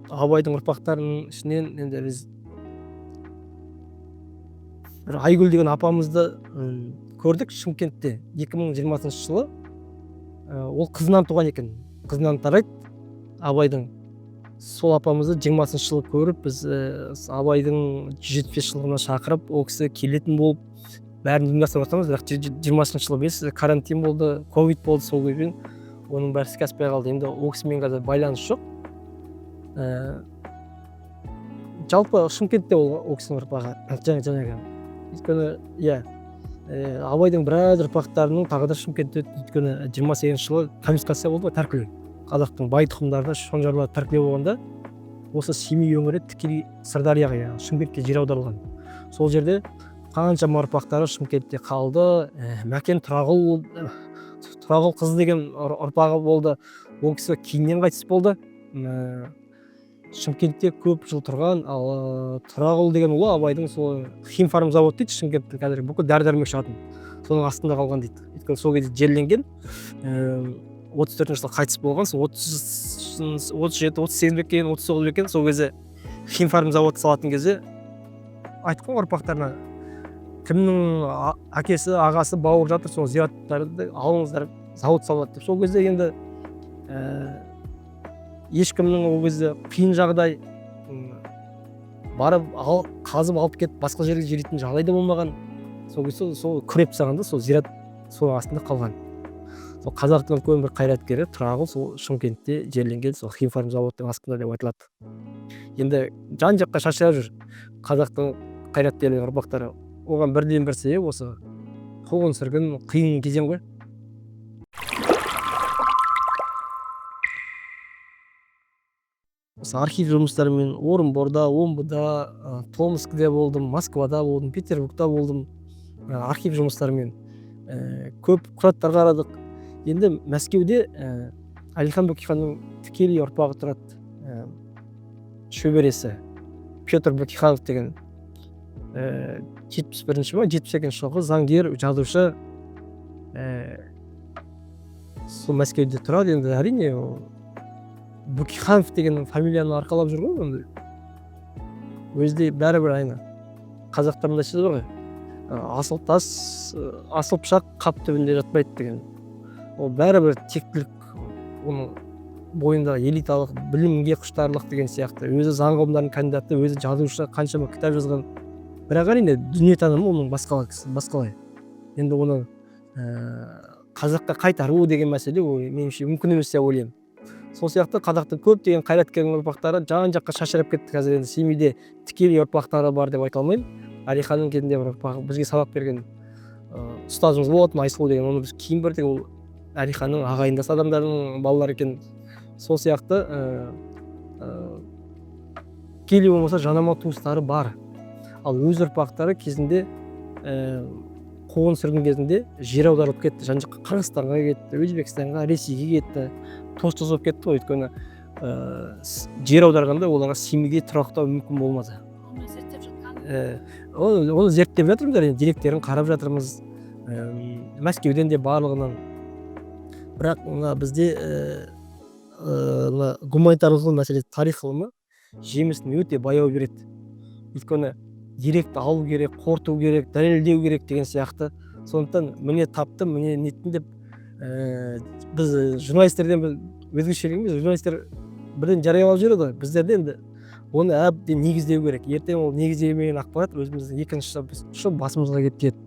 Абайдың ұрпақтарының ішінен енді біз бір Айгүл деген апамызды көрдік Шымкентте 2020 жылы. Ол қызынан туған екен, қызынан тарайды Абайдың. Сол апамызды 20 жылы көріп, біз Абайдың 175 жылдығына шақырып, ол кісі келетін болып бәрін ұйымдастырып жатырмыз. Бірақ 20 жылы білесіз, карантин болды, ковид болды, сол себебінен оның бәрі іске аспай қалды. Енді ол кісімен қазір байланыс жоқ. Жалпы Шымкентте ол кісінің ұрпағы жаңағы. Өйткені иә, Абайдың біраз ұрпақтарының тағы да Шымкентте, өйткені 28 жылы конфискация болды ғой, тәркілеу. Қазақтың бай тұқымдарына шонжарлар тәркілеу болғанда осы Семей өңірі тікелей Сырдарияға, яғни Шымкентке жер аударылған. Сол жерде қаншама ұрпақтары Шымкентте қалды. Мәкен Тұрағұл, Тұрағұл қызы деген ұрпағы болды. Ол кісі кейіннен қайтыс болды. Шымкентте көп жыл тұрған. Ал Тұрағұл деген ұлы Абайдың сол химфармзавод дейді Шымкенттің, қазір бүкіл дәрі-дәрмек шығатын, соның астында қалған дейді. Өйткені сол кезде жерленген. 34 жылы қайтыс болған, сол 37, 38 бе екен, 39 ба екен, сол кезде химфармзавод салатын кезде айтқан ұрпақтарына, кімнің әкесі, ағасы, бауыры жатыр, сол зираттарды алыңыздар, завод салады деп. Сол кезде енді ешкімнің ол кезде қиын жағдай, барып қазып алып кетіп басқа жерге жіберетін жағдай да болмаған. Сол кезде сол күреп тастаған да, сол зират сол астында қалған. Сол қазақтың үлкен бір қайраткері Тұрағұл сол Шымкентте жерленген, сол химфармзаводтың астында деп айтылады. Енді жан жаққа шашырап жүр қазақтың қайраткерлер ұрпақтары. Оған бірден бір себеп осы қуғын сүргін, қиын кезең ғой. Осы архив жұмыстарымен Орынборда, Омбыда, Томскіде болдым, Москвада болдым, Петербургта болдым. Архив жұмыстарымен көп құжаттар қарадық. Енді Мәскеуде Әлихан Бөкейханның тікелей ұрпағы тұрады, шөбересі Петр Бөкейханов деген, 71-ші ма 72-ші жылғы заңгер, жазушы, сол Мәскеуде тұрады. Енді әрине Бөкейханов деген фамилияны арқалап жүр ғой енді. Өзі де бәрібір айна. Қазақтар мындай сөз бар ғой, асыл тас, асыл пышақ қап түбінде жатпайды деген. Ол бәрібір тектілік, оның бойында элиталық білімге құштарлық деген сияқты. Өзі заң ғылымдарының кандидаты, өзі жазушы, қаншама кітап жазған. Бірақ әрине дүниетанымы оның басқалай. Енді оны қазаққа қайтару деген мәселе ол меніңше мүмкін емес деп ойлаймын. Сол сияқты қазақтың көптеген қайраткердің ұрпақтары жан жаққа шашырап кетті. Қазір енді Семейде тікелей ұрпақтары бар деп айта алмаймын. Әлиханның кезінде бір ұрпағы бізге сабақ берген ұстазымыз болатын, Айсұлу деген, оны біз кейін білдік, ол Әлиханның ағайындас адамдарының балалары екен. Сол сияқты тікелей болмаса жанама туыстары бар. Ал өз ұрпақтары кезінде қуғын сүргін кезінде жер аударылып кетті, жан жаққа, Қырғызстанға кетті, Өзбекстанға, Ресейге кетті, тоз-тоз болып кетті ғой. Өйткені жер аударғанда оларға Семейге тұрақтау мүмкін болмады. Оны зерттеп жатқан. Оны зерттеп жатырмыз, әрине, деректерін қарап жатырмыз. Мәскеуден де барлығынан. Бірақ мына бізде мына гуманитарлық ғылым мәселесі, тарих ғылымы жемісін өте баяу береді. Өйткені деректі алу керек, қорыту керек, дәлелдеу керек деген сияқты. Сондықтан міне таптым, міне неттім деп біз журналистерден бір өзгешелігіміз, журналистер бірден жариялап жібереді ғой, біздерде енді оны әбден негіздеу керек. Ертең ол негізделмеген ақпарат өзіміздің екінші жыл басымызға келіп тиеді.